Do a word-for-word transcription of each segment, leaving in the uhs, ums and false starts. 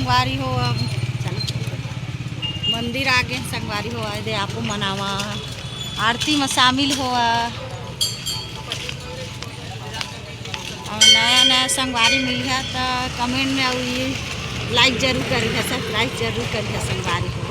संगवारी हो, अब मंदिर आ गे संगवारी हो, आए दे आपो मन आवा, आरती में शामिल होवा। और नया नया संगवारी मिलिहा त कमेंट में अउ ये लाइक जरूर करिहा, सब्सक्राइब जरूर करिहा संगवारी हो।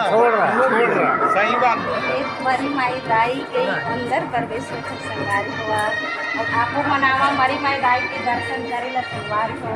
छोड़ रहा, छोड़ रहा। सही बात। मरी माई दाई के अंदर प्रवेश होथे संगवारी हो। अब आपो मन आवा मरी माई दाई के दर्शन करे ला संगवारी हो।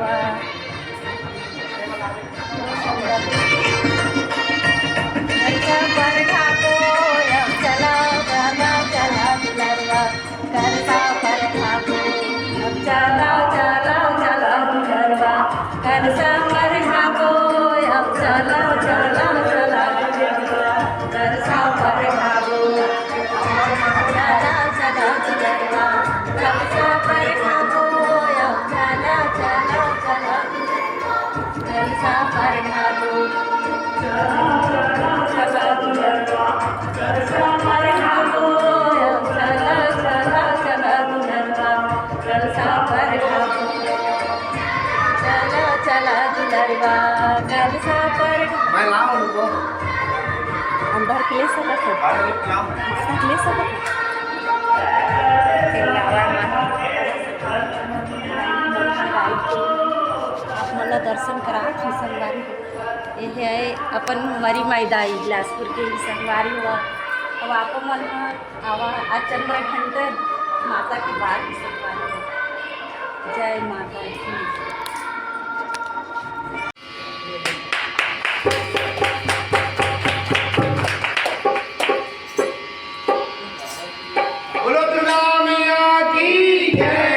मैं लाऊं उनको। अंदर के ले सकत हो। अरे, लाऊं। अंदर के ले सकत हो। आप मन ला दर्शन करा संगवारी हो। ये है अपन मरी माई दाई बिलासपुर के ही संगवारी हो। अब आपो मन ह आवा, आज चंद्र घंटा माता के बार ही संगवारी हो। जय माता दी। बोलो दुर्गा मैया की जय।